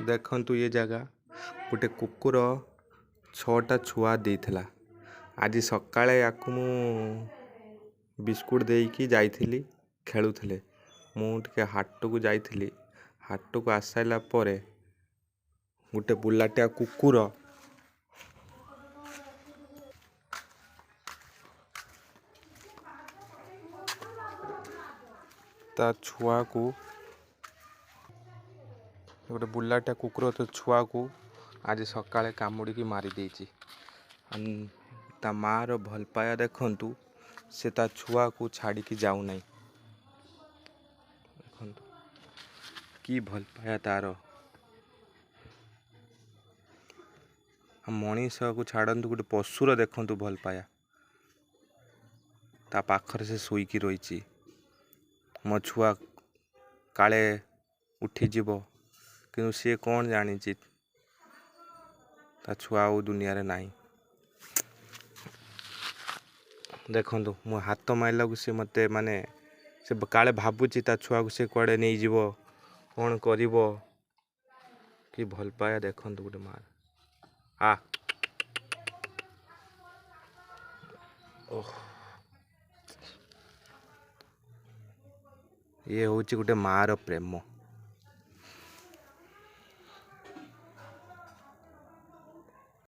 ଦେଖନ୍ତୁ ଏ ଜାଗା ଗୋଟେ କୁକୁର 6ଟା ଛୁଆ ଦେଇଥିଲା। ଆଜି ସକାଳେ ୟାକୁ ମୁଁ ବିସ୍କୁଟ୍ ଦେଇକି ଯାଇଥିଲି, ଖେଳୁଥିଲେ। ମୁଁ ଟିକେ ହାଟକୁ ଯାଇଥିଲି। ହାଟକୁ ଆସିସାରିଲା ପରେ ଗୋଟେ ବୁଲାଟିଆ କୁକୁର ତା ଛୁଆକୁ, ଗୋଟେ ବୁଲାଟିଆ କୁକୁର ତା ଛୁଆକୁ ଆଜି ସକାଳେ କାମୁଡ଼ିକି ମାରିଦେଇଛି। ତା ମାଆର ଭଲ ପାଇବା ଦେଖନ୍ତୁ, ସେ ତା ଛୁଆକୁ ଛାଡ଼ିକି ଯାଉନାହିଁ। ଦେଖନ୍ତୁ କି ଭଲ ପାଇବା ତାର। ମଣିଷକୁ ଛାଡ଼ନ୍ତୁ, ଗୋଟେ ପଶୁର ଦେଖନ୍ତୁ ଭଲ ପାଇବା। ତା ପାଖରେ ସେ ଶୋଇକି ରହିଛି, ମୋ ଛୁଆ କାଳେ ଉଠିଯିବ। କିନ୍ତୁ ସିଏ କ'ଣ ଜାଣିଛି ତା ଛୁଆ ଆଉ ଦୁନିଆରେ ନାହିଁ। ଦେଖନ୍ତୁ, ମୁଁ ହାତ ମାରିଲାକୁ ସେ ମୋତେ, ମାନେ ସେ କାଳେ ଭାବୁଛି ତା ଛୁଆକୁ ସେ କୁଆଡ଼େ ନେଇଯିବ, କ'ଣ କରିବ। କି ଭଲ ପାଇବା ଦେଖନ୍ତୁ ଗୋଟେ ମା। ଆ ଓହ, ଇଏ ହେଉଛି ଗୋଟେ ମାଆର ପ୍ରେମ।